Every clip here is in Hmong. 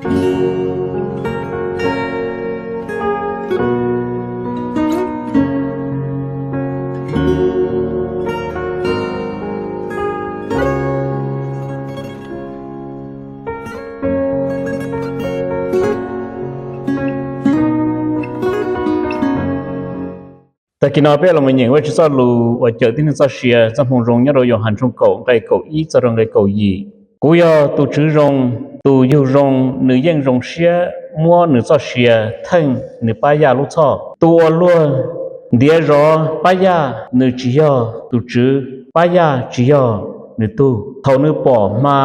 Tag kis no peb los mus nyeem Vajtswv txoj lus uas cawm tib neeg txoj sia txoj hmoo zoo nyob rau Yauhas tshooj kaum nqe kaum ib txog rau nqe kaum yim. Kuv yog tus tswv zoo, tus yug zoo nws yeej zoo siab muab nws txoj sia theej nws pab yaj lub txhoj. Tus uas luag ntiav zov pab yaj nws tsis yog tus tswv, pab yaj tsis yog nws tug. Thaum nws pom hma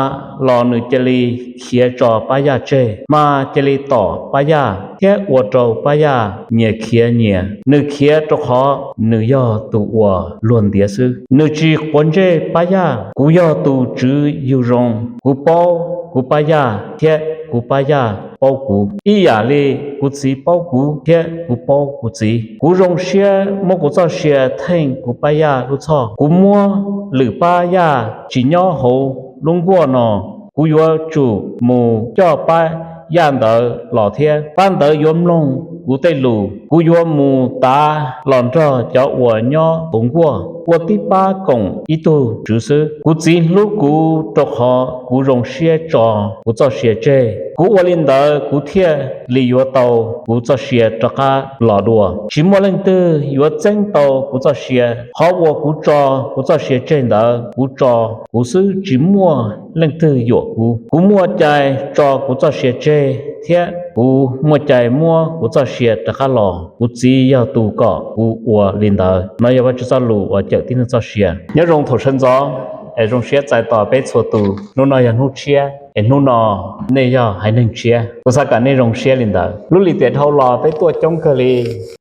los nws cia li khiav tso pab yaj tseg, hma cia li tom pab yaj thiab ua rau pab yaj nyias khiav nyias. Nws khiav rau qhov nws yog tus uas luag ntiav xwb, nws tsis quav ntsej pab yaj. Kuv yog tus tswv yug zoo, kuv paub kuv pab yaj thiab kuv pab yaj paub kuv, ib yam li kuv txiv paub kuv thiab kuv paub kuv txiv. Kuv zoo siab muab kuv txoj sia theej kuv pab yaj lub txhoj. Kuv muab lwm pab yaj tsis nyob hauv lub nkuaj no. Kuv yuav tsum mus coj pab yaj ntawd los thiab, pab ntawd yuav mloog kuv tej lus. Kuv yuav mus tav los nrog cov uas nyob hauv nkuaj, ua tib pab koom ib tug tswv xwb. Kuv txiv hlub kuv rau qhov kuv zoo siab tso kuv txoj sia tseg. Kuv ua li ntawd kuv thiaj li yuav tau kuv txoj sia rov qab los dua. Tsis muaj leej twg yuav txeeb tau kuv txoj sia. Qhov uas kuv tso kuv txoj sia tseg ntawd, kuv tso kuv xwb, tsis muaj leej twg yuam kuv. Kuv muaj cai tso kuv txoj sia tseg thiab kuv muaj cai muab kuv txoj sia rov qab los. Kuv txiv yog tus kom kuv ua li ntawd. No yog Vajtswv txoj lus uas cawm tib neeg txoj sia. Nyob zoo thaum sawv ntxov es zoo siab txais tos peb txhua tus. Hnub no yog hnub tshiab es hnub no nej yog haiv neeg tshiab. Kuv xav kom nej zoo siab li ntawd. Lub lim tiam dhau los peb tuaj coob kawg li.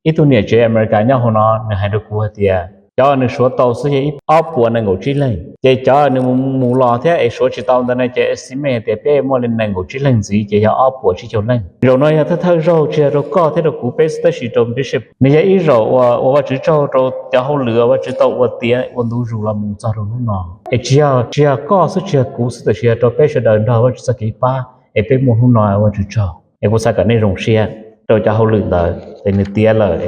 Ib tug niam tsev Amelikas nyob hauv no nws hais rau kuv hais tias cov nws suav tau xwb yog ib ob puas nees nkaum tsib leeg, ces cov nws mus los thiab es suav tsis tau ntawd no ces estimate tias peb muaj li nees nkaum tsib leeg ntxiv ces yog ob puas tsib caug leej. Zaum no yog thawj thawj zaug tsis yog rau koj thiab rau kuv peb xwb tab sis rau bishop. Nws yog ib zaug uas ua Vajtswv tsaug rau cov hauj lwm uas Vajtswv tau ua tiav ua ntu zus los mus txog rau hnub no. Es tsis yog, tsis yog koj xwb tsis yog kuv xwb tab sis yog rau peb sawv daws nrog Vajtswv txoj kev pab es peb muaj hnub no, Vajtswv tsaug. Es kuv xav kom nej zoo siab rau cov hauj lwm ntawd es nws tiav lawm.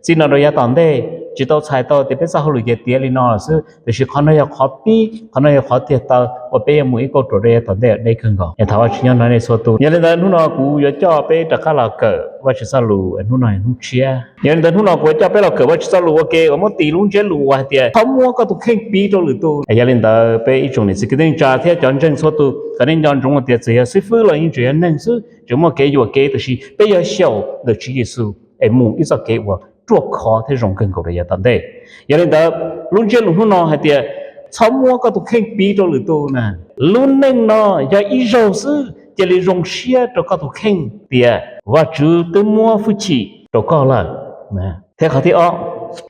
Txij no rau yav tom ntej tsis tau txhais tau tias peb txoj hauj lwm ces tiav li no lawm xwb, tiam sis qhov no yog qhov pib, qhov no yog qhov tiag taw uas peb yuav mus ib kauj ruam rau yav tom ntej deb kawg nkaus. Es thov Vajtswv nyob nrog nej txhua tus. Yog li ntawd hnub no kuv yuav coj peb rov qab los kawm Vajtswv txoj lus hnub no hnub tshiab. Yog li ntawd hnub no kuv yuav coj peb los kawm Vajtswv txoj lus ua ke uas muab tis lub ntsiab lus uas hais tias txhob muab koj tus kheej piv rau lwm tus. Yog li ntawd peb ib tsoom niam txiv kwv tij neej tsa thiab cov ntseeg txhua tus, kom nej nco ntsoov tias txawm yog xib fwb los yeej tseem yog neeg xwb, tseem muaj kev yuam kev, tiam sis peb yuav xyaum ntawm Tswv Yexus es mus ib txoj kev uas ruaj khov thiab zoo kawg nkaus rau yav tom ntej. Yog li ntawd lub ntsiab lus hnub no hais tias txhob muab koj tus kheej piv rau lwm tus na. Lub neej no yog ib zaug xwb, cia li zoo siab rau koj tus kheej tias Vajtswv twb muab hwj chim rau koj lawm. Thiab qhov thib ob,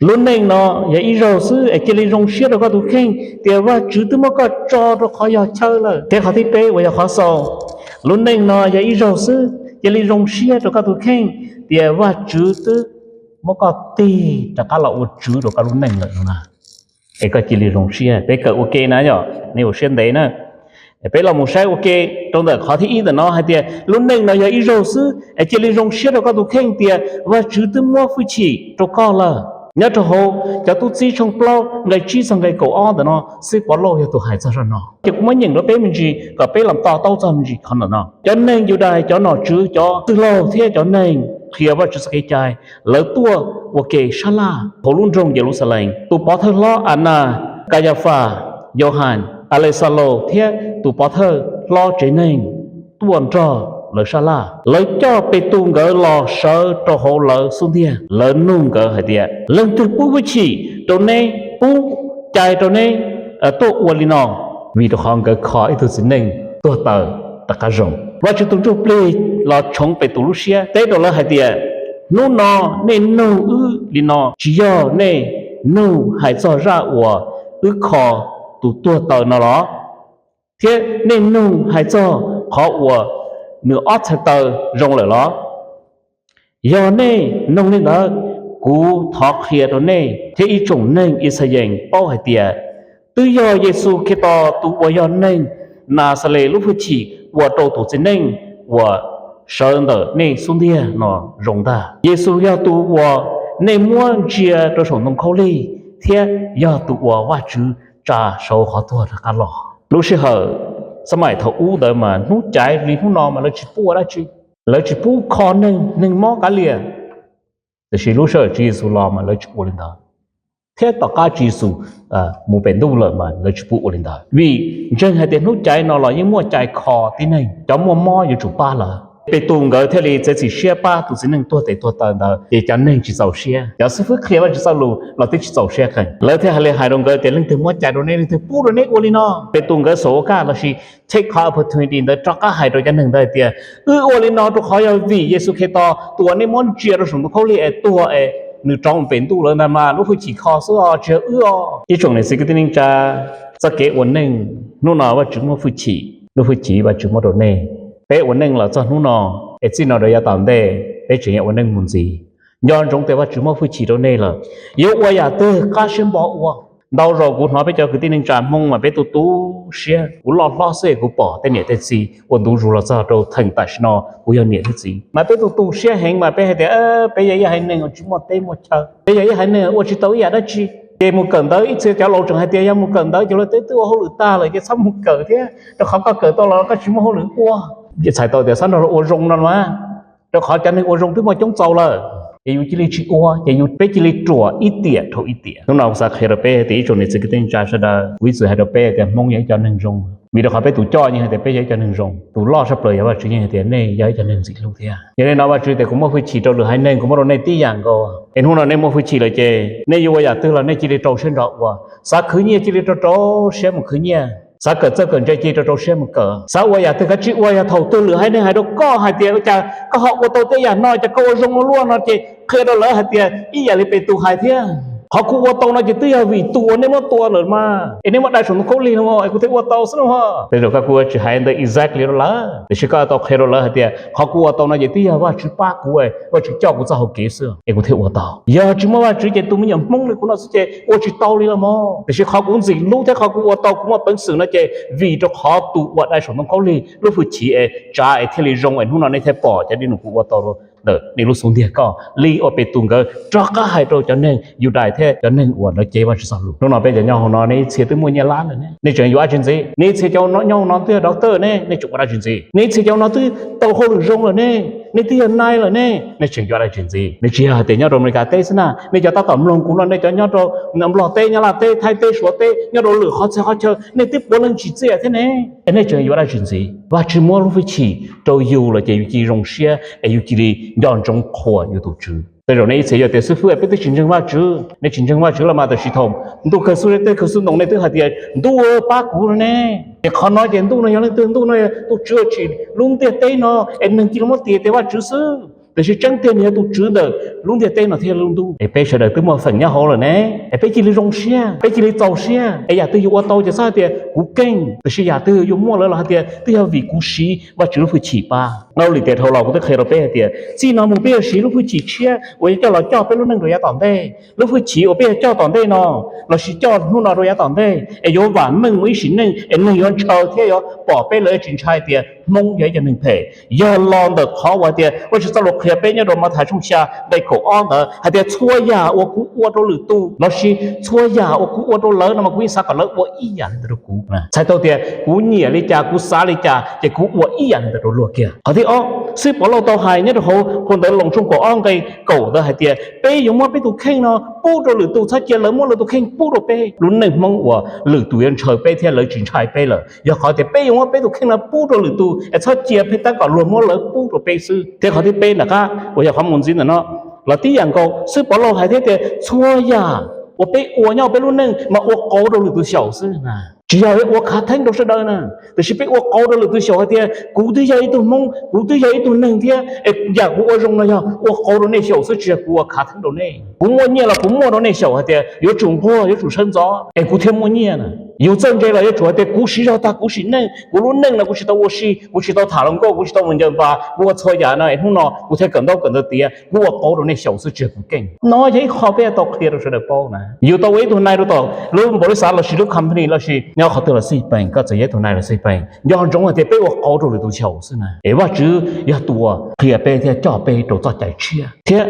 lub neej no yog ib zaug xwb es cia li zoo siab rau koj tus kheej tias Vajtswv twb muab koj tso rau qhov yog chaw lawm. Thiab qhov thib peb uas yog qhov xaus, lub neej no yog ib zaug xwb, cia li zoo siab rau koj tus kheej tias Vajtswv twb muab koj tig rov qab los ua tswv rau koj lub neej lawm no na. Es koj cia li zoo siab, peb kawm ua ke na yom, nej ua siab ntev na. Peb los mus saib ua ke rau ntawm qhov thib ib ntawm no hais tias lub neej no yog ib zaug xwb es cia li zoo siab rau koj tus kheej tias Vajtswv twb muab hwj chim rau koj lawm. Nyob rau hauv cov tub txib tshooj plaub nqe tsib txog nqe kaum ob ntawm no, xib Pov Lauj yog tus hais txog zaj no. Ces kuv muab nyeem rau peb me ntsis kom peb los to taub txog me ntsis qhov ntawm no. Cov neeg Yudais, cov nom tswv, cov txwj laug thiab cov neeg qhia Vajtswv txoj kev cai, lawv tuaj ua ke sab laj hauv lub nroog Yeluxalees. Tus pov thawj hlob Anas, Kayafas, Yauhas, Alexalaus thiab tus pov thawj hlob tsev neeg tuaj nrog lawv sab laj. Lawv coj Petus nkawd los sawv rau hauv lawv xub ntiag. Lawv nug nkawd hais tias, leej twg pub hwj chim rau neb, pub cai rau neb tuaj ua li no? Vim rau qhov nkawd kho ib tug txiv neej tuag taws rov qab zoo. Vajtswv tus Ntsuj Plig los tshoov Petus lub siab, teb rau lawv hais tias, hnub no nej nug wb li no tsis yog nej nug hais txog zaj uas wb kho tus tuag taws no los? Thiab nej nug hais txog qhov uas nws ob txhais taw zoo lawm los? Yog nej nug li ntawd, kuv thov qhia rau nej thiab ib tsoom neeg Yixalayees paub hais tias, twb yog Yexus Khetos tus uas yog neeg Naxales lub hwj chim ua rau tus txiv neej uas sawv ntawm nej xub ntiag no zoo ntag. Yexus yog tus uas nej muab ntsia rau saum ntoo khaub lig thiab yog tus uas Vajtswv tsa saum qhov tuag rov qab los. Lub sij hawm xab maim thaum ub ntawd mas Hnub Caiv li hnub no mas lawv tsis pub ua dab tsi, lawv tsis pub kho neeg, neeg mob kav liam. Tiam sis lub sij hawm Tswv Yexus los mas lawv tsis ua li ntawd, thiab tom qab Tswv Yexus mus pem ntuj lawm mas lawv tsis pub ua li ntawd, vim ntseeg hais tias Hnub Caiv no los yeej muaj cai kho tib neeg, cov muaj mob yuav tsum pab lawv. Petus nkawd thiaj li txiav txim siab pab tus txiv neej tuag tes tuag taw ntawd, ces cov neeg tsis txaus siab, cov xib fwb qhia Vajtswv txoj lus los twb tsis txaus siab qees, lawv thiaj hais li hais rau nkawd tias, Leej twg muab cai rau nej, leej twg pub rau nej ua li no. Petus nkawd xav ua kaj lossis take qhov opportunity ntawd rov qab hais rau cov neeg ntawd hais tias, Wb ua li no rau qhov yog vim Yexus Khetos tus uas nej muab ntsia rau saum ntoo khaub lig es tuag es nws rov mus pem ntuj lawm ntag mas lub hwj chim kho xwb os, tsis yog wb os. Ib tsoom niam txiv kwv tij neej tsa, txoj kev ua neej hnub no Vajtswv muab hwj chim, lub hwj chim Vajtswv muab rau nej. Peb ua neej los txog hnub no es txij no rau yav tom ntej peb tseem yuav ua neej mus ntxiv. Nco ntsoov tias Vajtswv muab hwj chim rau nej lawm, yuav ua yam twg qab siab npo ua. Ntau zaus kuv hnov peb cov kwv tij neej tsa Hmoob mas peb tu tu siab, kuv loj hlob xwb kuv pom tej niam tej txiv ua ntu zus los txog rau theem tam sim no kuv yog niam thiab txiv mas peb tu tu siab heev mas peb hais tias peb yog ib haiv neeg uas tsis muaj teb muaj chaw, peb yog ib haiv neeg ua tsis tau ib yam dab tsi. Ces mus kawm ntawv, ib txhia cov laus tseem hais tias yog mus kawm ntawv cov laus twb ua hauj lwm tag lawm ces txhob mus kawm thiab, rau qhov koj kawm tau los koj tsis muaj hauj lwm ua. Ces txhais tau tias txhob nrog luag ua zoo no mas, rau qhov cov neeg ua zoo twb muaj coob txaus lawm, ces yus cia li tsis ua, ces yus peb cia li ruam ib tiam dhau ib tiam. Hnub no kuv xav qhia rau peb tias ib tsoom niam txiv kwv tij neej tsa sawv daws, kuv ib txwm hais rau peb tias Hmoob yog ib cov neeg zoo, vim rau qhov peb tus coj yeej hais tias peb yog ib cov neeg zoo, tus loj tshaj plaws yog Vajtswv yeej hais tias nej yog ib cov neeg ntxim hlub thiab. Yog li no Vajtswv tias kuv muaj hwj chim rau lwm haiv neeg, kuv muab rau nej tib yam nkaus. Es hnub no nej muaj hwj chim lawm ces nej yuav ua yam twg los nej cia li rau siab nrog ua. Xav khwv nyiaj cia li rau rau siab mus khwv nyiaj, xav kawm txawj kawm ntse cia li rau rau siab mus kawm. Xav ua yam twg kav tsij ua, yog thaum twg lwm haiv neeg hais rau koj hais tias ua cas koj ho ua tau tej yam no, cas koj ua zoo ua luaj no ces qhia rau lawv hais tias ib yam li Petus hais thiab, qhov kuv ua tau no ces twb yog vim tus uas nej muab tua lawm mas, es nej muab dai saum ntoo khaub lig no es kuv thiaj ua tau xwb no. Tej zaum koj kuj tsis hais ntawd exactly rau lawv, tiam sis koj tau qhia rau lawv hais tias qhov kuv ua tau no ces twb yog Vajtswv pab kuv, Vajtswv coj kuv txoj hau kev xwb es kuv thiaj ua tau. Yog tsis muaj Vajtswv ces tus me nyuam Hmoob li kuv no xwb ces ua tsis tau li los mog. Tiam sis qhov kuv ntxim hlub thiab qhov kuv ua tau kuv muaj peev xwm no ces vim rau qhov tus uas dai saum ntoo khaub lig lub hwj chim es tsa es thiaj li zoo es hnub no nej thiaj pom cov dej num kuv ua tau ntawm nej lub xub ntiag ko li uas Petus nkawd rov qab hais rau cov neeg Yudais thiab cov neeg uas lawv cev Vajtswv txoj lus. Hnub no peb cov nyob hauv no nej ib txhia twb muaj nyiaj lab lawm ne, nej tseem yuav dab tsi ntxiv? Nej ib txhia cov nyob hauv no twb yog doctor ne, nej tseem ua dab tsi ntxiv? Nej ib txhia cov no twb tau hauj lwm zoo lawm ne, nej twb yog nais lawm ne, nej tseem yuav dab tsi ntxiv? Nej tsis yog hais tias nyob rau Amelikas teb xwb na, nej cov tab tom mloog kuv no nej cov nyob rau Nplog teb, Nyab Laj teb, Thaib teb, Suav teb, nyob rau lwm qhov txhia qhov chaw nej twb puav leej tsis txiaj thiab ne, es nej tseem yuav dab tsi ntxiv? Vajtswv muab lub hwj chim rau yus lawm ces yus cia li zoo siab es yus cia li nco ntsoov qhuas yus tus Tswv. Tej zaum nej ib txhia yuav tias, Xib fwb, peb twb tsis ntseeg Vajtswv. Nej tsis ntseeg Vajtswv los mas tam sim thaum ntuj kawg xub dej tawg kawg xub ntoos nej twb hais tias, Ntuj pab kuv ne. Ces qhov no ces ntuj no yog leej twg? Ntuj no yog tus Tswv uas tsim lub ntiaj teb no es neeg cia li muab tias tias Vajtswv xwb, tiam sis tseeb tiag nws yog tus Tswv ntawm lub ntiaj teb no thiab lub ntuj. Es peb sawv daws twb muaj feem nyob hauv lawm ne, es peb cia li zoo siab, peb cia li txaus siab. Es yam twg yus ua tau ces txhob hais tias kuv keej, tiam sis yam twg yus muaj lawm los hais tias twb yog vim kuv siv Vajtswv lub hwj chim pab. Ua li tias dhau los kuv twb qhia rau peb hais tias txij no mus peb yuav siv lub hwj chim tshiab uas yuav coj los coj peb lub neej rau yav tom ntej. Lub hwj chim uas peb yuav coj tom ntej no lossis coj hnub no rau yav tom ntej es yuav vam meej ua ib sim neej es neeg yuav ntshaw thiab yuav pom peb lawv tsis ntshai tias Hmoob yog ib cov neeg phem. Yog los ntawm qhov uas hais tias Vajtswv txoj lus qhia peb nyob rau Mathais tshooj xya nqe kaum ob ntawd hais tias, Txhua yam uas kuv ua rau lwm tus lossis txhua yam uas kuv ua rau lawv no mas kuv yeej xav kom lawv ua ib yam li ntawd rau kuv. Txhais tau tias kuv nyiam li cas, kuv xav li cas ces kuv ua ib yam li ntawd rau luag kiag. Qhov thib ob, xib Pov Lauj tau hais nyob rau hauv phau ntawv Loos tshooj kaum ob nqe kaum ntawd hais tias peb yuav muab peb tus kheej no pub rau lwm tus, txhob cia lawv muab lawv tus kheej pub rau peb. Lub neej Hmoob uas lwm tus yuav ntshaw peb thiab lawv tsis ntshai peb lawm yog qhov tias peb yuav muab peb tus kheej no pub rau lwm tus es txhob cia peb tab kom luag muab lawv pub rau peb xwb. Thiab qhov thib peb nram qab uas yog qhov mus ntxiv ntawm no los tib yam nkaus, xib Pov Lauj hais thiab tias txhua yam uas peb ua nyob peb lub neej mas ua qauv rau lwm tus xyaum xwb na. Tsis yog ua khav theeb rau sawv daws na, tiam sis peb ua qauv rau lwm tus xyaum hais tias kuv twb yog ib tug Hmoob, kuv twb yog ib tug neeg thiab es yam kuv ua zoo no yog ua qauv rau nej xyaum xwb, tsis yog kuv ua khav theeb rau nej. Kuv muaj nyiaj los kuv muaj rau nej xyaum hais tias yuav tsum nquag, yuav tsum sawv ntxov es kuv thiaj muaj nyiaj na. Yus txawj ntse los yuav tsum hais tias kuv siv zog tag kuv sim neej, kuv lub neej no kuv tsis tau ua si, kuv tsis tau tham hluas nkauj, kuv tsis tau mus ncaws npas, kuv ua txhua yam no es hnub no kuv thiaj kawm ntaub kawm ntawv tiav, kuv ua qauv rau nej xyaum xwb tsis yog kuv keej. No yog ib qho peb tau qhia rau sawv daws paub na. Yus tau ua ib tug nai rau tom lub npaum li xav lossis lub company lossis nyob qhov twg los xij peem, koj txawm yog ib tug nai los xij peem, nco ntsoov hais tias peb ua qauv rau lwm tus xyaum xwb na. Es Vajtswv yog tus uas qhia peb thiab coj peb rau txoj cai tshiab thiab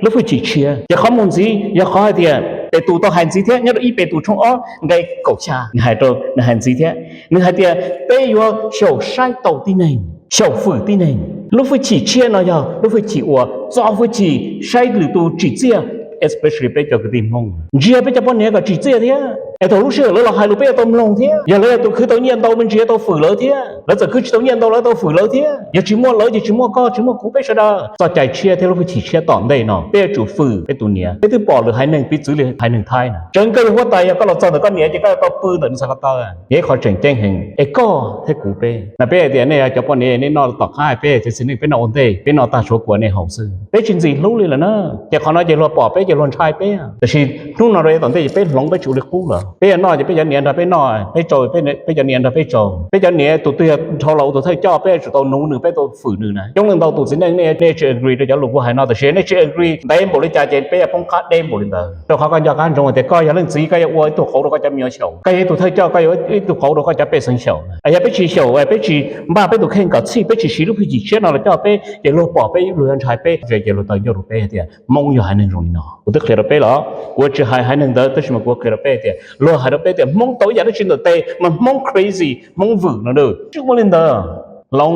lub hwj chim tshiab. Ces qhov mus ntxiv yog qhov hais tias Petus tau hais ntxiv thiab nyob rau ib Petus tshooj ob nqe kaum xya, nws hais rau, nws hais ntxiv thiab, nws hais tias peb yuav xyaum saib taus tib neeg, xyaum fwm tib neeg. Lub hwj chim tshiab no yog lub hwj chim uas txo hwj chim saib lwm tus tsim txiaj, especially peb cov kwv tij Hmoob. Ntsia peb cov poj niam kom tsim txiaj thiab, es thaum lub sij hawm lawv los hais lus peb yuav tau mloog thiab. Yog lawv yog tus khwv tau nyiaj ntau, me ntsis yuav tau fwm lawv thiab. Lawv txawm khwv tsis tau nyiaj ntau, lawv tau fwm lawv thiab. Yog tsis muaj lawv ces tsis muaj koj, tsis muaj kuv, peb sawv daws. Txoj cai tshiab thiab lub hwj chim tshiab tom ntej no peb yuav tsum fwm peb tus niam. Peb twb pom lwm haiv neeg piv txwv li haiv neeg Thaib na. Tseev koj yog huab tais, yog koj los txog ntawm koj niam ces koj yuav tau pw ntawm nws txhais ko taw. Yog ib qho tseem ceeb heev. Es koj thiab kuv peb na, peb hais tias nej cov poj niam nej noj tom qab, peb txiv neej peb noj ua ntej, peb noj tag tshuav kuv nej haus xwb, peb tsis ntxim hlub li lawm na. Ces qhov no ces luag pom peb ces luag ntshai peb. Tiam sis hnub no rau yav tom ntej ces peb hloov, peb tsis ua li qub lawm. Peb yuav noj ces peb cov niam nrog peb noj, peb tsaus, peb cov niam nrog peb tsaus. Peb cov niam tus twg yog dhau los ua tus thawj coj, peb yuav tsum tau nuv nws, peb tau fwm nws na. Coob leej ntau tus txiv neej nej tsis agree rau cov lus kuv hais no, tiam sis nej tsis agree ntev npaum li cas ces peb yuav poob qab deb npaum li ntawd. Rau qhov koj nco qab ntsoov tias koj yog leej txiv, koj yuav ua ib tug qauv rau koj cov me nyuam xyaum. Koj yog ib tug thawj coj, koj yuav ib tug qauv rau koj cov pej xeem xyaum. Yog peb tsis xyaum, peb tsis npaj peb tus kheej kom txhij, peb tsis siv lub hwj chim tshiab no los coj peb, ces luag pom peb, luag yuav ntshai peb, ces luag tau ncauj rau peb hais tias Hmoob yog haiv neeg zoo li no. Kuv twb qhia rau peb los, kuv tsis hais haiv neeg ntawd, tab sis mas kuv qhia rau peb tias luag hais rau peb tias Hmoob tau ib yam dab tsi ntawm tes mas Hmoob crazy, Hmoob vwm no. Tsis muaj li ntawd. Hloov,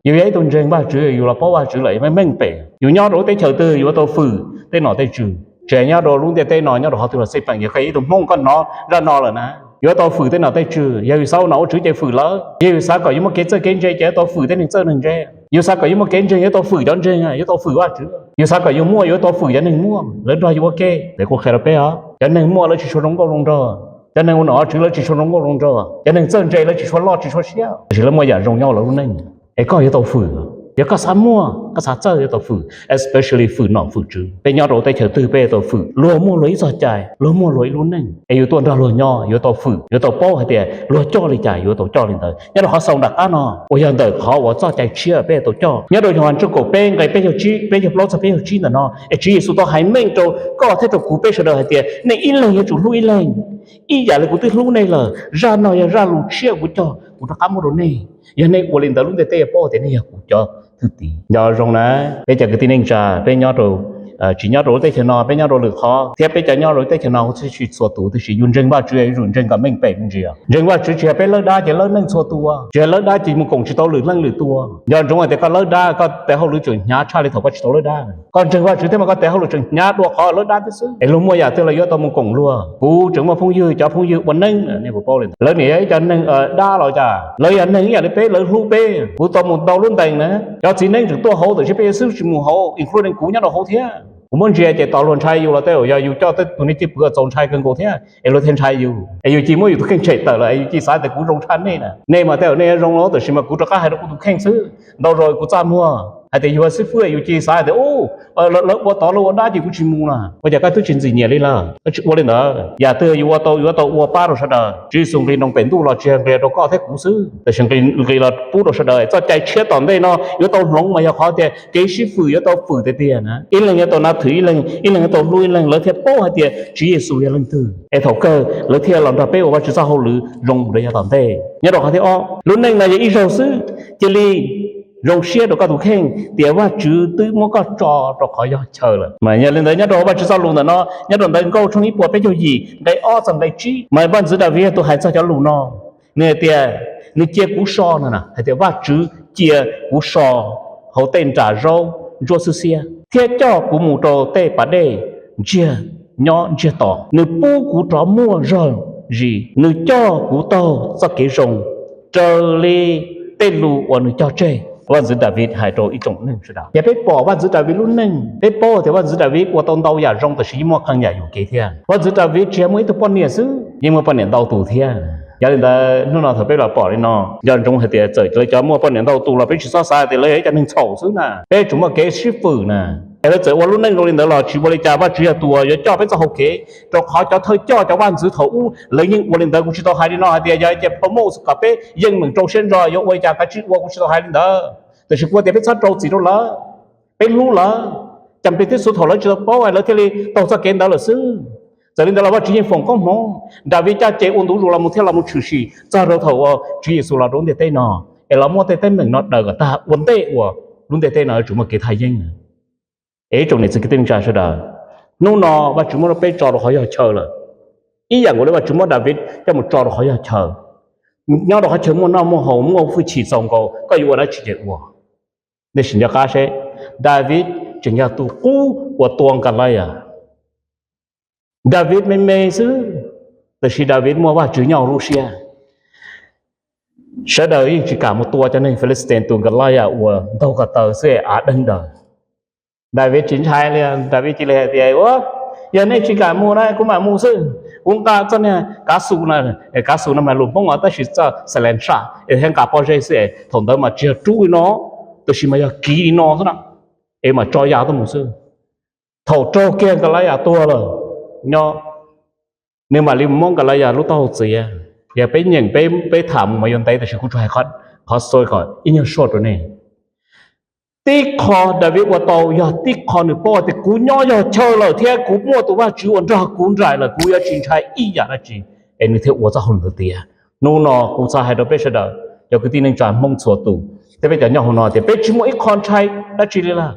yus yog ib tug ntseeg Vajtswv, yus los paub Vajtswv lawm, yus meej meej pem, yus nyob rau lub teb chaws twg yuav tau fwm tej nom tej tswv. Tsis hais nyob rau lub ntiaj teb no, nyob rau qhov twg los xij peem, yog koj yog ib tug Hmoob koj hnov zaj no lawm na, yuav tau fwm tej nom tej tswv. Yog yus xav ua nom ua tswv ces fwm lawv. Yog yus xav kom yus muaj kev txawj kev ntse ces yuav tau fwm tej neeg txawj neeg ntse. Yus xav kom yus muaj kev ntseeg yuav tau fwm cov ntseeg, yuav tau fwm Vajtswv. Yus xav kom yus muaj yuav tau fwm cov neeg muaj, lawv nrog yus ua ke. Ces kuv qhia rau peb os, cov neeg muaj lawv tsis tshua zoo nkauj zoo nraug, cov neeg ua nom ua tswv lawv tsis tshua zoo nkauj zoo nraug, cov neeg txawj ntse lawv tsis tshua loj tsis tshua siab, tiam sis lawv muaj yam zoo nyob lawv lub neej. Es koj yuav tau fwm, yog koj xav muaj, koj xav txawj yuav tau fwm, especially fwm nom fwm tswv. Peb nyob rau teb chaws twg peb yuav tau fwm. Luag muaj luag ib txoj cai, luag muaj luag ib lub neej, es yus tuaj nrog luag nyob yuav tau fwm, yuav tau paub hais tias luag coj li cas yuav tau coj li ntawd. Nyob rau qhov xaus nram qab no uas yog ntawm qhov uas txoj cai tshiab peb yuav tau coj, nyob rau Yohanes tshooj kaum peb nqe peb caug tsib, peb caug plaub txog peb caug tsib ntawm no, es Tswv Yexus tau hais meej rau koj thiab rau kuv peb sawv daws hais tias nej ib leeg yuav tsum hlub ib leeg ib yam li kuv twb hlub nej lawm. Zaj no yog zaj lus tshiab kuv cog, kuv rov qab muab rau nej. Yog nej ua li ntawd lub ntiaj teb yuav paub tias nej yog kuv cov thwj tim. Nco zoo na, peb cov kwv tij neej tsa, peb nyob rau, tsis nyob rau lub teb chaws no, peb nyob rau lwm qhov, thiab peb cov nyob rau lub teb chaws no kuj tsis txhua tus, tiam sis yus ntseeg Vajtswv yuav tsum ntseeg kom meej pem me ntsis. Ntseeg Vajtswv tsis yog peb lawb dab ces lawb neej txhua tus, tsis yog lawb dab ces mus koom tsis tau lwm leej lwm tus. Nco ntsoov hais tias koj lawb dab, koj tes hauj lwm tseem hnyav tshaj li thaum koj tsis tau lawb dab. Koj ntseeg Vajtswv thiab mas koj tes hauj lwm tseem hnyav dua qhov lawb dab thiab xwb. Es luag muaj yam twg los yuav tau mus koom luag. Kuv tseem muaj phooj ywg, cov phooj ywg ua neeb, nej puas paub li ntawd? Lawv niaj yog ib cov neeg dab los cas, lawv yog neeg ib yam li peb, lawv hlub peb. Kuv tau mus ntau lub ntees na, cov txiv neeb tseem tuaj hauv, tiam sis peb xwb tsis mus hauv, including kuv nyob rau hauv thiab. Kuv muab ntsia ces tos luag ntshai yus los tej, yog yus coj tej tus niag cwj pwm txaus ntshai kawg nkaus thiab es luag thiaj ntshai yus, es yus cia muab yus tus kheej tshem tawm lawm es yus cia xav tias kuv zoo tshaj nej na. Nej mas tej zaum nej zoo los tiam sis mas kuv rov qab hais rau kuv tus kheej xwb. Ntau zaus kuv txaj muag hais tias yus xib fwb yus cia xav tias lawv ua tod lawv ua dab ces kuv tsis mus na. Ua cas koj twb tsis ntxim nyiam li lawm? Koj tsis ua li ntawd. Yam twg yus ua tau, yuav tau ua pab rau sawv daws. Tswv Yexus nqis nroos pem ntuj los tsis yog nqis rau koj thiab kuv xwb, tiam sis nqis los pub rau sawv daws. Txoj cai tshiab tom ntej no yuav tau hloov mas yog qhov tias kev sib fwm yuav tau fwm tiag tiag na. Ib leeg yuav tau nab thwm ib leeg, ib leeg yuav tau hlub ib leeg, lawv thiaj paub hais tias Tswv Yexus yog leej twg, es thaum kawg lawv thiaj los nrog peb ua Vajtswv txoj hauj lwm zoo mus rau yav tom ntej. Nyob rau qhov thib ob, lub neej no yog ib zaug xwb, cia li zoo siab rau koj tus kheej tias Vajtswv twb muab koj tso rau qhov yog chaw lawm. Mas yog li ntawd nyob rau Vajtswv txoj lus ntawm no, nyob rau ntawv Nkauj tshooj ib puas peb caug yim nqe ob txog nqe tsib, mas Vaj Ntxwv Daviv yog tus hais txog cov lus no. Nws hais tias, nws cia kuv so no, hais tias Vajtswv cia kuv so hauv tej nram zaub ntsuab xwb xiab, thiab coj kuv mus rau tej pas dej ntsiag nyob ntsiag to. Nws pub kuv rov muaj zog zis, nws coj kuv taug txoj kev zoo raws li tej lus uas nws cog tseg. Vaj Ntxwv Daviv hais rau ib tsoom neeg sawv daws. Yog peb pom Vaj Ntxwv Daviv lub neej, peb paub tias Vaj Ntxwv Daviv ua tau ntau yam zoo, tiam sis yeej muaj qee yam yuam kev thiab. Vaj Ntxwv Daviv tsis yog muaj ib tug poj niam xwb, yeej muaj poj niam ntau tus thiab. Yog li ntawd hnub no thaum peb los pom li no, nco ntsoov hais tias txawm lawv cov muaj poj niam ntau tus los peb tsis txhob xav tias lawv yog ib cov neeg txhaum xwb na. Peb yuav tsum muaj kev sib fwm na. Es lawv txawm ua lub neej zoo li ntawd los tsis ua li cas, Vajtswv yog tus uas yuav coj peb txoj hau kev, rau qhov cov thawj coj cov vaj ntxwv thaum ub lawv yeej ua li ntawd. Kuv tsis tau hais li no hais tias yog ua kom peb yeej meem rau siab ntso yuav ua li cas kav tsij ua, kuv tsis tau hais li ntawd. Tiam sis kuv tias peb txhob rau txim rau lawv, peb hlub lawv. Cas peb thiaj xub thaum lawv tsis tau paub lawv thiaj li taug txoj kev ntawd lawm xwb. Txawm li ntawd los Vajtswv yeej foom koob hmoov, Daviv caj ces ua ntu zus los mus thiaj los mus tshwm sim txog rau thaum uas Tswv Yexus los rau lub ntiaj teb no, es los muab tej teeb meem no daws kom tag ua ntej uas lub ntiaj teb no yuav tsum muaj kev thaj yeeb. Es ib tsoom niam txiv kwv tij neej tsa sawv daws, hnub no Vajtswv muab peb tso rau qhov yog chaw lawm, ib yam nkaus li Vajtswv muab Daviv coj mus tso rau qhov yog chaw. Nyob rau qhov chaw muaj noj muaj haus, muaj hwj chim txaus nkaus, koj yuav ua dab tsi ces ua. Nej sim nco qab seb, Daviv tseem yog tus qub uas tua Kaliyas. Daviv me me xwb, tiam sis Daviv muaj Vajtswv nyob hauv lub siab. Sawv daws yeej tsis kam mus tua cov neeg Philistin tus Kaliyas uas ntaug ko taw xwb av deeg daws. Daviv tsis ntshai li, Daviv cia li hais tias, Ua, yog nej tsis kam mus na kuv mam mus xwb. Kuv nqa txoj niag kav xus, kav xus no mas lus Hmoob os, tab sis txoj xas les ntsaj es thiab nqa pob zeb xwb es thaum ntawd mas tsis yog rub li no, tab sis mas yog kiv li no xwb na, es mam tso ya tuaj mus xwb. Thaum raug kiag Kaliyas tuag lawm, nyob nws mam li mus muab Kaliyas lub taub hau txiav. Yog peb nyeem peb tham mus mas yuav ntev, tab sis kuv tsuas hais qhov xaus kom ib nyuag suaj rau nej. Tib qho Daviv ua tau yog tib qho nws paub tias kuv nyob yog chaw lawm thiab kuv muaj tus Vajtswv uas nrog kuv nraim lawm, kuv yuav tsis ntshai ib yam dab tsi, es nws thiaj ua txoj hauj lwm ntawd tiav. Hnub no kuv xav hais rau peb sawv daws cov kwv tij neej tsa Hmoob txhua tus thiab peb cov nyob hauv no tias peb tsis muaj ib qho ntshai dab tsi li lawm.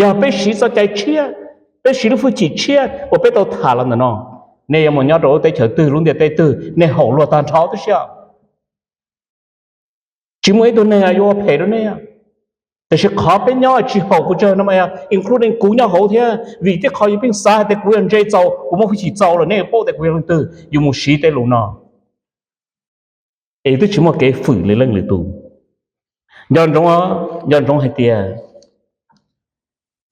Yog peb siv txoj cai tshiab, peb siv lub hwj chim tshiab uas peb tau tham los ntawm no, nej yuav mus nyob rau lub teb chaws twg lub ntiaj teb twg nej haum luag tag nrho tib si. Tsis muaj ib tug neeg yuav ua phem rau nej. Tiam sis qhov peb nyob tsis haum kuv tsawg no mas yog including kuv nyob hauv thiab, vim tib qho yus pheej xav hais tias kuv yog ntse txaus, kuv muaj hwj chim txaus lawm, nej yuav paub tias kuv yog leej twg, yus mus siv tej lus no es twb tsis muaj kev fwm li leej lwm tus. Nco ntsoov, nco ntsoov hais tias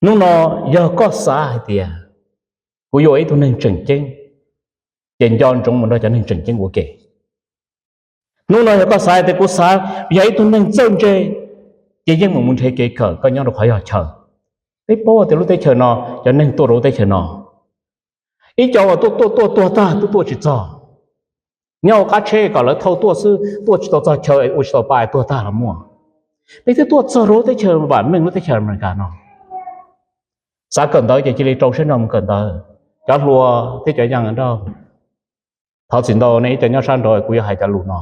hnub no yog koj xav hais tias kuv yuav ua ib tug neeg tseem ceeb, ces nco ntsoov mus nrog cov neeg tseem ceeb ua ke. Hnub no yog koj xav hais tias kuv xav yog ib tug neeg txawj ntse, ces yeej meem mus nrhiav kev kawm koj nyob rau qhov yog chaw. Peb paub tias lub teb chaws no cov neeg tuaj rau lub teb chaws no, ib co uas tuaj tuaj tuaj tuag tag twb tuaj tsis txog, nyob hauv qab tsheb kom lawv thauj tuaj xwb, tuaj tsis tau txog chaw ua tsis tau pa tuag tag los muaj. Peb twb tuaj txog rau lub teb chaws vam meej lub teb chaws Amelikas no. Xav kawm ntawv ces cia li rau siab nrog mus kawm ntawv. Cov hluas thiab cov yaj nrauj, thov txim ntau nej ib co nyob sab nraud kuv yuav hais cov lus no.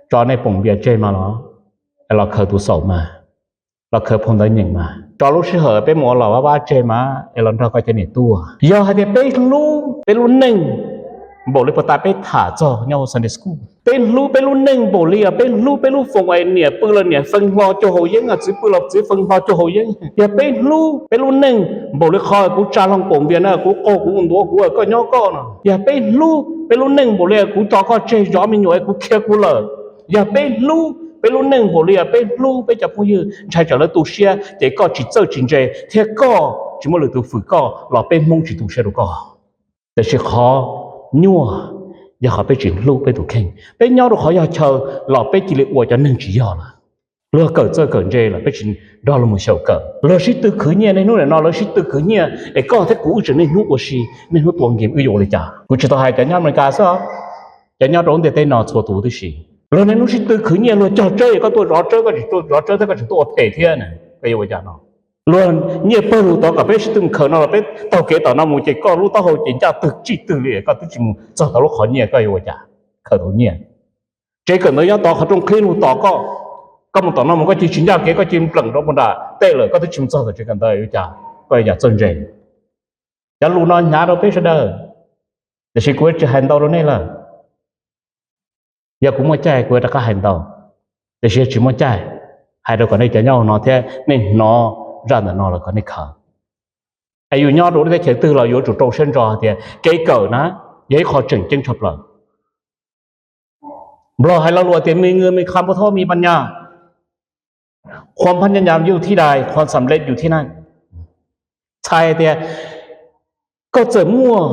Tso nej poom npias tseg mas los, los khaws tus xaum mas, los khaws phau ntawv nyeem mas, tso lub sij hawm peb mus ua los vaj vab tseg mas es los nrog koj cov niam tuaj. Yog hais tias peb hlub peb lub neej npaum li puag ta peb tham txog nyob hauv Sunday School, peb hlub peb lub neej npaum li peb hlub peb lub foom es niam pw los niam feeb hlo cuag haus yeeb, txiv pw los txiv feeb hlo cuag haus yeeb, yog peb hlub peb lub neej npaum li qhov kuv tsa loo poom npias na, kuv qaug kuv ntuav kuv, koj nyob koj no, yog peb hlub peb lub neej npaum li kuv tso koj tseg zov me nyuam es kuv khiav kuv lawm, yog peb hlub peb lub neej npaum li peb hlub peb cov phooj ywg ntshai tsam lawv tu siab ces koj tsis txawj tsis ntse thiab koj tsis muaj lwm tus fwm koj los peb Hmoob tsis tu siab rau koj. Tiam sis qhov nyuaj yog qhov peb tsis hlub peb tus kheej. Peb nyob rau qhov yog chaw los peb cia li ua cov neeg tsis yog lawm. Luag kawm txawj kawm ntse los peb tsis nrog luag mus xyaum kawm. Luag sib tw khwv nyiaj, niaj hnub nim no lawv sib tw khwv nyiaj es koj thiab kuv wb tseem niaj hnub ua si, niaj hnub tua game wb yuav ua li cas? Kuv tsis tau hais cov nyob Amelikas xwb, cov nyob rau lub ntiaj teb no txhua tus tib si. Luag niaj hnub sib tw khwv nyiaj, luag cog tsawb es koj tuaj zov tsawb, koj tsis tuaj zov tsawb thiab koj tseem tuaj ua phem thiab na, koj yuav ua cas no? Luag nyiaj pawg lug tod kom peb sib tw mus khaws no los peb taug kev tom no mus ces koj lub taub hau ces ncaj twg tsij twg li, koj twb tsis mus txog tau lub qhov nyiaj, koj yuav ua cas? Khaws tau nyiaj, tsev kawm ntawv nyob tod qhov rooj qhib lug tos koj, koj mus tom no mus koj cia tsis ncaj kev, koj cia npleem rau puag nram tej lawm, koj twb tsis mus txog tom tsev kawm ntawv yuav cas? Koj yuav cas txawj ntse? Cov lus no hnyav rau peb sawv daws, tiam sis kuv tsis hais ntau rau nej lawm. Yog kuv muaj caij kuv yuav rov qab hais ntau, tiam sis yog tsis muaj caij, hais rau kom nej cov nyob hauv no thiab nej hnov zaj ntawm no los kom nej khaws. Es yus nyob rau lub teb chaws twg los yuav tsum rau siab ntso hais tias kev kawm na yog ib qho tseem ceeb tshaj plaws. Nplog hais lo lus tias มีเงินมีคำ เพราะว่ามีปัญญา ความพยายามอยู่ที่ใด ความสำเร็จอยู่ที่นั่น Txhais tias koj txawm muaj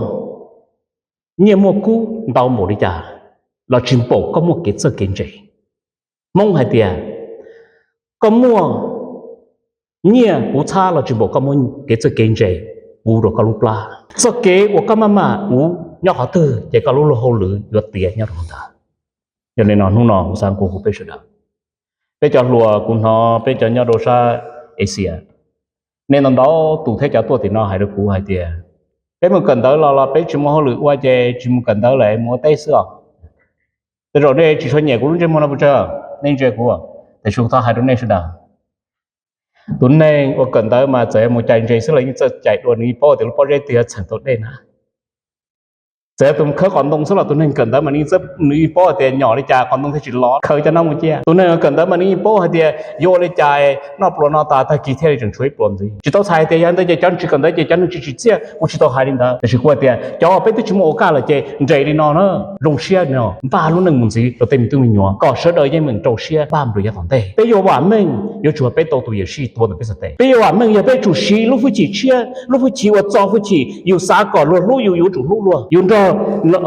nyiaj muaj kub ntau npaum li cas los tsis npaum koj muaj kev txawj kev ntse. Hmoob hais tias koj muaj Nyiaj puv txhab los tsis npaum koj muab kev txawj kev ntse puv rau koj lub plab. Txoj kev uas koj maj mam uv nyob qhov twg ces koj lub luag hauj lwm yuav tiav nyob rau ntawd. Yog li no hnub no kuv xav nqua hu peb sawv daws, peb cov hluas, kuv hnov peb cov nyob rau sab Asia, nej ntau ntau tus thiab cov tuaj tim no hais rau kuv hais tias, peb mus kawm ntawv los los peb tsis muaj hauj lwm ua ces tsis mus kawm ntawv lawm, mus ua teb xwb os. Tej zaum nej tsis tshua nyiam kuv lub ntsej muag no puas tsawg, nej ntsia kuv, tiam sis kuv thov hais rau nej sawv daws, tus neeg uas kawm ntawv mas txawm mus cais ntses xwb los yeej txawj cais dua, nws yeej paub tias lub pob zeb twg yuav txheem tau dej na. Txawm tus khawb qos ntoo xwb los tus neeg kawm ntawv mas nws yeej paub tias nyom li cas qos ntoo thiaj tsis lov, khaws cov no mus cia. Tus neeg kawm ntawv mas nws yeej paub hais tias yuav ua li cas noj pluas no tas, tag kis thiaj li tseem tshuav ib pluas ntxiv. Tsis tau txhais tias yog ntawd ces cov tsis kawm ntawv ces cov neeg tsis tsim txiaj, kuv tsis tau hais li ntawd, tiam sis kuv hais tias cov peb twb tsis muaj ua kaj lawm ces nres li no na, zoo siab no npaj lub neej mus ntxiv rau tej me tub me nyuam kom sawv daws yeej meem rau siab npaj mus rau yav tom ntej. Peb yuav vam meej yuav tsum peb tau tus yuam sij tuag ntawm peb txhais tes. Peb yuav vam meej yog peb tsum siv lub hwj chim tshiab, lub hwj chim uas txo hwj chim, yus xav kom luag hlub yus, yuav tsum hlub luag. Yus nrog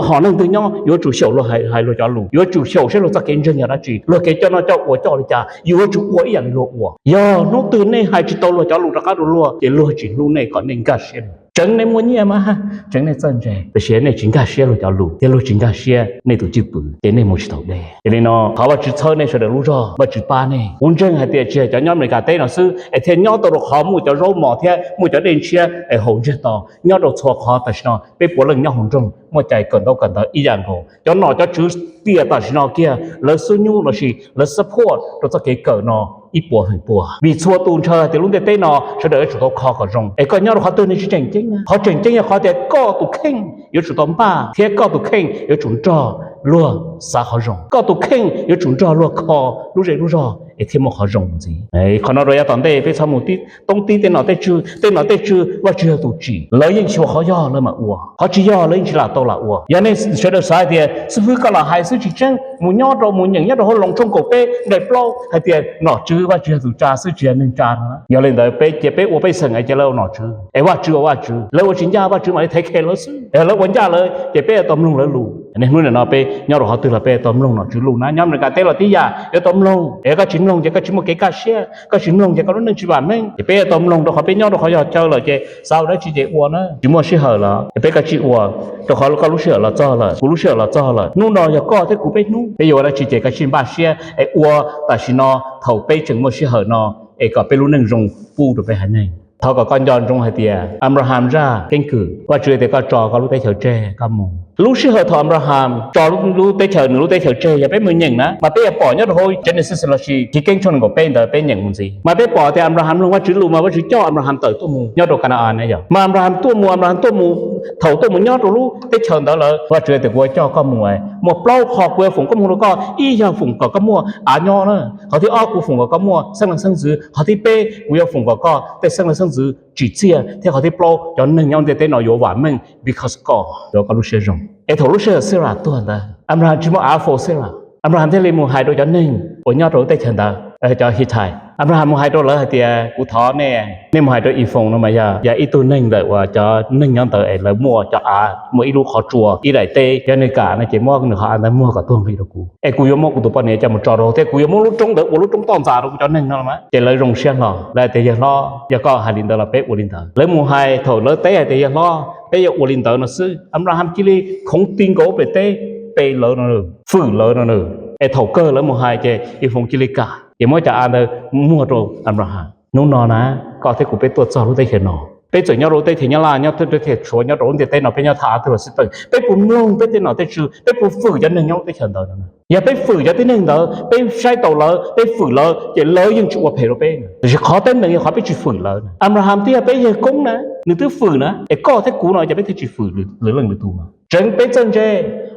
hom neeg twg nyob yuav tsum xyaum luag hais luag cov lus, yuav tsum xyaum saib luag txoj kev ntseeg yog dab tsi, luag kev coj noj coj ua coj li cas, yuav tsum ua ib yam li luag ua. Yog hnub twg nej hais tsis tau luag cov lus rov qab rau luag ces luag tsis hlub nej kom nej nkag siab. Tseev nej muaj nyiaj mas, tseev nej txawj ntse, tiam sis nej tsis nkag siab luag cov lus thiab luag tsis nkag siab nej tus cwj pwm ces nej mus tsis tau deb. Yog li no thov Vajtswv txhawb nej sawv daws lub zog, Vajtswv pab nej. Kuv ntseeg hais tias tsis yog cov nyob Amelikas teb no xwb es thiaj nyob tau rau qhov muaj cov zaub mos thiab muaj cov dej ntshiab es haus ntsiag to. Nyob rau txhua qhov tam sim no peb puav leej nyob hauv nroog muaj cai kawm ntaub kawm ntawv ib yam nkaus. Cov nom cov tswv tiam tam sim no kiag lawv xub nyub lossis lawv support rau txoj kev kawm no ib puas feem pua, vim txhua tus ntshaw tias lub ntiaj teb no sawv daws yuav tsum tau kho kom zoo. Es koj nyob rau qhov twg nws tsis tseem ceeb na. Qhov tseem ceeb yog qhov tias koj tus kheej yuav tsum tau npaj thiab koj tus kheej yuav tsum nrog luag xav qhov zoo, koj tus kheej yuav tsum nrog luag kho lub zej lub zog es thiaj muaj qhov zoo mus ntxiv. Qhov no rau yav tom ntej peb txhob mus toob tib tej nom tej tswv. Tej nom tej tswv Vajtswv yog tus tsim, lawv yeej tsis ua qhov yog lawv mam ua, qhov tsis yog lawv yeej tsis lam tau lam ua. Yog nej sawv daws xav tias xib fwb koj lam hais xwb tsis tseeb, mus nyob rau mus nyeem nyob rau hauv Loos tshooj kaum peb nqe plaub hais tias nom tswv Vajtswv yog tus tsa xwb tsis yog neeg tsa no. Yog li ntawd peb cia peb ua pej xeem es cia lawv ua nom tswv es Vajtswv ua Vajtswv, lawv ua tsis ncaj Vajtswv mam li thev khes lawv xwb, es lawv ua ncaj lawv ces peb yuav tau mloog lawv lus. Niaj hnub nim no peb nyob rau qhov twg los peb yuav tau mloog nom tswv lus na. Nyob Amelikas teb los tib yam, yuav tau mloog. Es koj tsis mloog ces koj tsis muaj kev kaj siab, koj tsis mloog ces koj lub neej tsis vam meej. Ces peb yuav tau mloog rau qhov peb nyob rau qhov yog chaw lawm ces xav ua dab tsi ces ua na, tsis muaj sij hawm los ces peb kav tsij ua, rau qhov koj lub sij hawm los txog lawm, kuv lub sij hawm los txog lawm. Hnub no yog koj thiab kuv peb hnub, peb yuav ua dab tsi ces kav tsij npaj siab es ua tam sim no thaum peb tseem muaj sij hawm no es kom peb lub neej zoo pub rau peb haiv neeg. Thov kom koj nco ntsoov hais tias Anplaham zaj keeb kwm, Vajtswv tias koj tso koj lub teb chaws tseg koj mus. Lub sij hawm thaum Anplaham tso lub teb chaws, nws lub teb chaws tseg yog peb mus nyeem na mas peb yuav pom nyob rau hauv Genesis lossis Chivkeeb tshooj nees nkaum peb ntawd peb nyeem mus ntxiv mas peb pom tias Anplaham mloog Vajtswv lus mas Vajtswv coj Anplaham tawm tuaj mus nyob rau Kanaan na yog. Mas Anplaham tuaj mus, Anplaham tuaj mus, thaum tuaj mus nyob rau lub teb chaws ntawd lawm Vajtswv tias kuv yuav coj koj mus, muaj plaub qho kuv yuav foom koob hmoov rau koj, ib yog foom kom koj muaj av nyob na, qhov thib ob kuv foom kom koj muaj xeeb leej xeeb ntxwv, qhov thib peb kuv yuav foom kom koj tej xeeb leej xeeb ntxwv tsim txiaj, thiab qhov thib plaub cov neeg nyob ntiaj teb no yuav vam meej because koj, koj lub siab zoo. Es thaum lub sij hawm Sarah tuag ntawd Anplaham tsis muaj av faus Sarah, Anplaham thiaj li mus hais rau cov neeg uas nyob rau lub teb chaws ntawd, cov Hittite. Anplaham mus hais rau lawv hais tias kuv thov nej, nej mus hais rau Ifoos no mas yog ib tug neeg ntawm uas cov neeg nyob ntawd es lawv muaj cov av, muaj ib lub qhov tsua ib daim teb, yog nws kam no ces muab nws qhov av ntawd muag kom tuag nqi rau kuv es kuv yuav muab kuv tus poj niam coj mus tso rau thiab kuv yuav muab lub roob ntawd ua lub roob toj ntxas rau kuv cov neeg no mas. Ces lawv zoo siab hlo, lawv tias yawg hlob, yog koj hais li ntawd los peb ua li ntawd. Lawv mus hais, thaum lawv teb hais tias yawg hlob, peb yuav ua li ntawd no xwb. Anplaham cia li khoov ti nkaus pem teb, pe lawv no, fwm lawv no. Es thaum kawg lawv mus hais ces Ifoos cia li kam, ces muab cov av ntawd muag rau Anplaham. Hnub no na, koj thiab kuv peb tuaj txog lub teb chaws no, peb txawm nyob rau lub teb chaws Nyab Laj, nyob teb chaws Suav, nyob rau lub ntiaj teb no, peb nyob thaj av twg los xij peem, peb puas mloog peb tej nom tej tswv, peb puas fwm cov neeg nyob lub teb chaws ntawd no? Yog peb fwm cov tib neeg ntawd, peb saib taus lawv, peb fwm lawv ces lawv yeej tsis ua phem rau peb. Tiam sis qhov teeb meem yog qhov peb tsis fwm lawv. Anplaham twb yog peb yawg koob na, nws twb fwm na, es koj thiab kuv no ces peb thiaj tsis fwm lwm leej lwm tus. Tseev peb txawj ntse,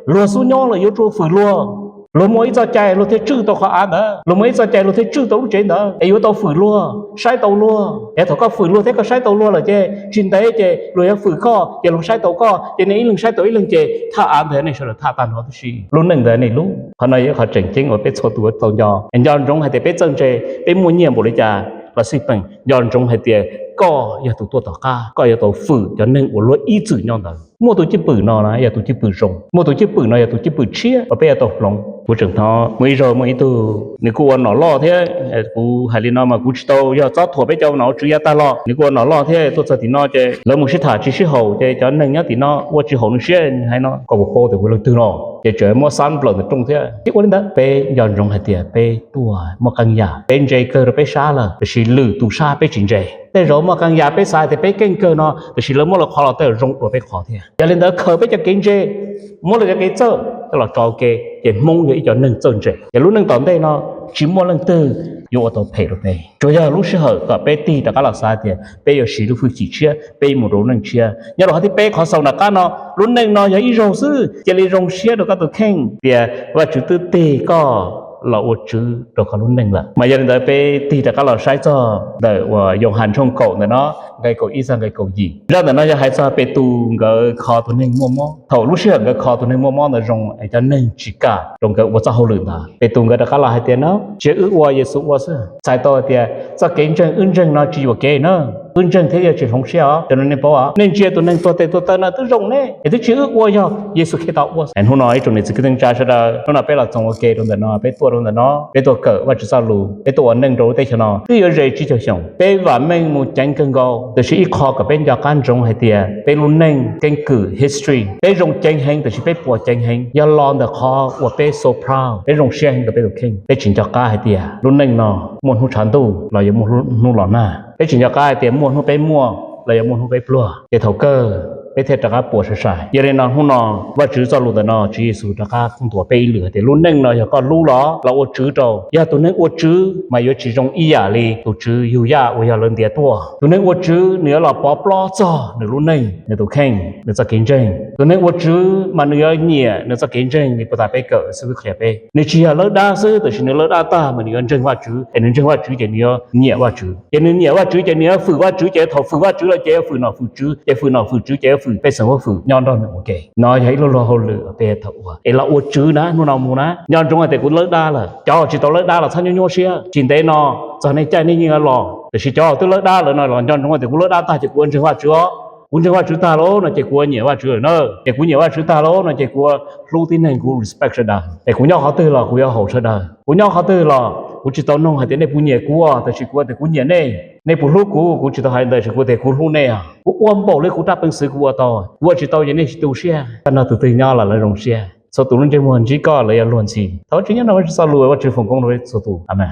luag xub nyob los yuav tsum fwm luag. Luag muaj ib txoj cai luag thiaj tswj tau qhov av ntawd, luag muaj ib txoj cai luag thiaj tswj tau lub tsev ntawd, es yuav tau fwm luag, saib tau luag. Es thaum koj fwm luag thiab koj saib tau luag lawm ces tsis ntev ces luag yuav fwm koj ces luag saib tau koj ces nej ib leeg saib tau ib leeg ces thaj av ntawd nej sawv daws thaj tag nrho tib si, lub neej ntawd nej lub. Qhov no yog qhov tseem ceeb uas peb txhua tus tau nco. Es nco ntsoov hais tias peb txawj ntse, peb muaj nyiaj npaum li cas los xij peem, nco ntsoov hais tias koj yog tus tuaj tom qab, koj yuav tau fwm cov neeg uas luag ib txwm nyob ntawd. Muaj tus cwj pwm no na yog tus cwj pwm zoo, muaj tus cwj pwm no yog tus cwj pwm tshiab uas peb yuav tau hloov. Kuv tseem hnov muaj ib zaug muaj ib tug nws kuj ua nom loj thiab, kuv hais li no mas kuv tsis tau yog txob thuam peb cov nom tswv yav tag los, nws kuj ua nom loj thiab tuaj txog tim no ces lawv mus sib tham tsis sib haum ces cov neeg nyob tim no ua tsis haum nws siab, nws hais no koj puas paub tias kuv leej twg no? Ces tseem muab xab nplawm ntawm rooj thiab. Tib ua li ntawd peb nco ntsoov hais tias peb tuaj muaj qee yam peb ntse kawg rau peb sab lawm, tiam sis lwm tus sab peb tsis ntse. Tej zaum muaj qee yam peb xav tias peb keej kawg no, tiam sis lawv muab lawv qhov los tej zaum zoo dua peb qhov thiab. Yog li ntawd khaws peb cov kev ntse, muab lawv cov kev txawj coj los tso ua ke, ces Hmoob yog ib cov neeg txawj ntse. Ces lub neej tom ntej no tsis muaj leej twg yuav ua tau phem rau peb. Tsuas yog lub sij hawm kom peb tig rov qab los xav tias peb yuav siv lub hwj chim tshiab, peb yuav mus rau lub neej tshiab. Nyob rau qhov thib peb qhov xaus nram qab no, lub neej no yog ib zaug xwb, cia li zoo siab rau koj tus kheej tias Vajtswv twb tig koj los ua tswv rau koj lub neej lawm. Mas yog li ntawd peb tig rov qab los saib txog ntawm uas Yauhas tshooj kaum ntawm no, nqe kaum ib txog nqe kaum yim. Zaj ntawm no yog hais txog Petus nkawd kho tus neeg muaj mob. Thaum lub sij hawm nkawd kho tus neeg muaj mob ntawd zoo es cov neeg tsis kam rau nkawd ua txoj hauj lwm ntawd, Petus nkawd rov qab los hais tias no, tsis yog wb ua, Yexus ua xwb. Txhais tau hais tias txoj kev ntseeg wb ntseeg no tsis yuam kev na, wb ntseeg thiab yog tsis hloov siab os. Cov no nej paub os, nej ntsia tus neeg tuag tes tuag taw no twb zoo ne, es twb tsis wb ua, yog Yexus Khetos ua. Hnub no ib tsoom niam txiv kwv tij neej tsa sawv daws, hnub no peb los txoos ua ke rau ntawm no, peb tuaj rau ntawm no, peb tuaj kawm Vajtswv txoj lus, peb tuaj ua neej rau lub teb chaws no twb yuav ze tsib caug xyoo. Peb vam meej mus ceev kawg nkaus, tiam sis ib qho kom peb nco qab ntsoov hais tias peb lub neej keeb kwm history, peb zoo ceev heev tiam sis peb puas ceev heev yog los ntawm qhov uas peb so proud, peb zoo siab heev rau peb tus kheej. Peb tsis nco qab hais tias lub neej no muaj hnub tshav ntuj los yuav muaj hnub los nag. Peb tsis nco qab hais tias muaj hnub peb muaj los yuav muaj hnub peb pluag, ces thaum kawg peb thiaj rov qab puas sai sai. Yog li no hnub no Vajtswv txoj lus ntawm no Tswv Yexus rov qab qhia ntuas peb ib lwm hais tias lub neej no yog koj hlub los, los ua tswv rau. Yog tus neeg ua tswv mas yuav tsis zoo ib yam li tus tswv yug yaj uas yog lawv ntiav tuaj. Tus neeg ua tswv nws yuav los pov plob txog nws lub neej, nws tus kheej, nws txoj kev ntseeg. Tus neeg ua tswv mas nws yuav nyiam nws txoj kev ntseeg li puag ta peb kawm xib fwb qhia peb. Nws tsis yog lawb dab xwb, tiam sis nws lawb dab tag mas nws yuav ntseeg Vajtswv, es nws ntseeg Vajtswv ces nws yuav nyiam Vajtswv, ces nws nyiam Vajtswv ces nws yuav fwm Vajtswv, ces thaum fwm Vajtswv lawm ces yuav fwm nom fwm tswv, ces fwm nom fwm tswv ces yuav fwm pej xeem huab fwm nyob nrog nws ua ke. No yog ib lub luag hauj lwm peb tau ua es los ua tswv na, hnub no mus na, nco ntsoov hais tias kuv lawb dab lawm. Cov tsis tau lawb dab los txhob nyuaj nyuaj siab, tsis ntev no txog nej caij nej yeej yuav los, tiam sis cov twb lawb dab lawm no los nco ntsoov hais tias kuv lawb dab tag ces kuv ua ntseeg Vajtswv os. Kuv ntseeg Vajtswv tag lawm no ces kuv ua nyiam Vajtswv lawm na, ces kuv nyiam Vajtswv tag lawm no ces kuv ua hlub tib neeg, kuv respect sawv daws, es kuv nyob qhov twg los kuv yuav haum sawv daws, kuv nyob qhov twg los kuv tsis tau nug hais tias nej puas nyiam kuv, tiam sis kuv tias kuv nyiam nej. Nej puas hlub kuv, kuv tsis tau hais ntawd, tiam sis kuv tias kuv hlub nej os. Kuv ua npaum li kuv rab peev xwv kuv ua tau, kuv ua tsis tau ces nej tsis tu siab. Tag nrho tus twg nyob los lawv zoo siab, txhua tus lub ntsej muag ntsib koj lawv yuav luag ntxhi. Thov Vajtswv nyob nrog Vajtswv txoj lus, Vajtswv foom koob rau peb txhua tus. Amees.